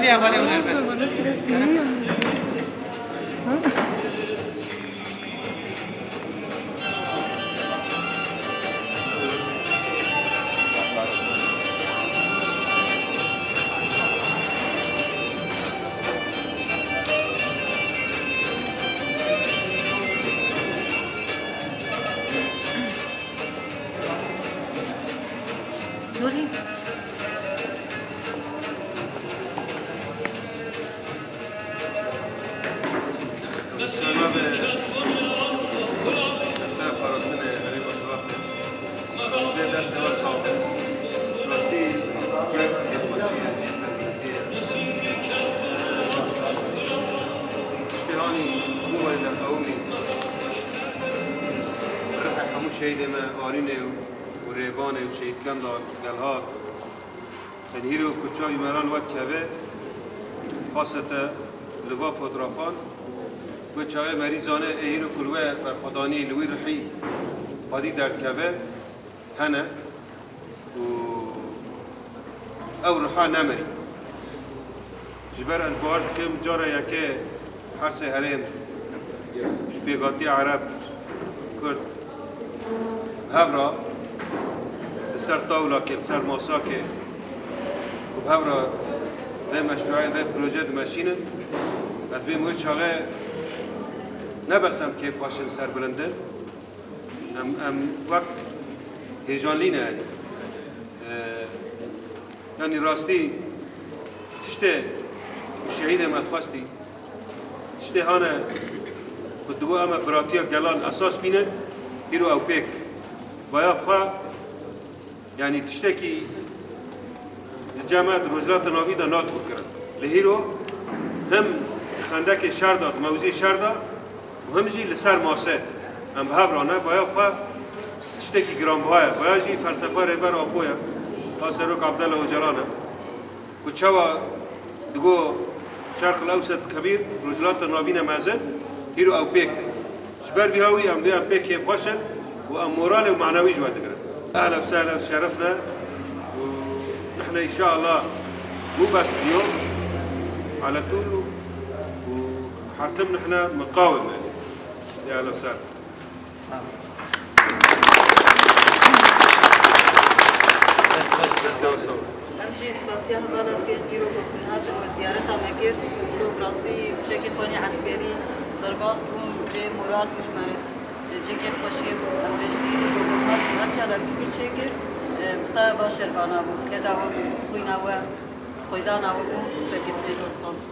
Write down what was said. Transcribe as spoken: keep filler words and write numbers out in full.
Hevalê hunermend. Nurî. Sema be destê parastinê herêma Xebatê. Vê destê we sax be. Rastî cihek hêdî xweşî ye, cihê sergirtî ye. Tiştê hanî hemû wayî leqewimî. Rihê hemû şehîdê me Arînê û Rêvanê û şehîdkenda Gelha. Tenhîro ku çavî me re li we dikeve, xasete li va fotografan, wê çaxê merî zane ê hîro ku li we berxwedanî li wî rihî xwedî derdikeve, hene û ew riha nemirî. Ji ber ez bawer dikim cara yekê her sê herêm ji pêkhatî Ereb, Kurd bi hev re li ser tawlakê, li ser masakê ku bi hev re vê meşrûeyê, vê proje dimeşînin, ez dibêm wê çaxê ne bes em kêfxweş in, serbilind in, em, em wek hêjanlî ne, yanî. Yanî rastî tiştê şehîdê me dixwestî, tiştê hane ku digot em ê biratiya gelan esas bînin, îro ew pêk. Vaya xwe, yanî tiştekî di cem me di Rojhilata Navîn de nadigot kirin. Lê îro him di xendekê şer de, di mewzê şer de, û him jî li ser masê em bi hev re ne, vaya xwe tiştekî giranbiha ye. Vaya jî felsefa Rêber Apo ye, ya Serok Abdullah Ocalan e, ku çawa digo Şerq el Ewset kebîr, Rojhilata Navîn e mezin, îro ew pêk tê. Ji ber vî hawî em dê em pê kêfxweş in û em moral û manewî ji we digirin. Ehlen we sehlen, şerefne û nihne înşallah mû bes diyo ala tûl û her tim nihne miqawim ne. Ehlen we sehlen. Destê we sax. Em jî spasiya hevala dikin, îro ku hûn hatin û ziyareta me kir, îro bi rastî çekê xwe nî eskerî derbas bûn, jê moral bû ji me re, cekê xweşiyê bû. Em bêjin îro ku hûn hatin her çalakî pir çêkir, bi saya va şervana bû, keda we bû, xwîna we, xwêdana we bû, serkeftinê ji we dixwazin.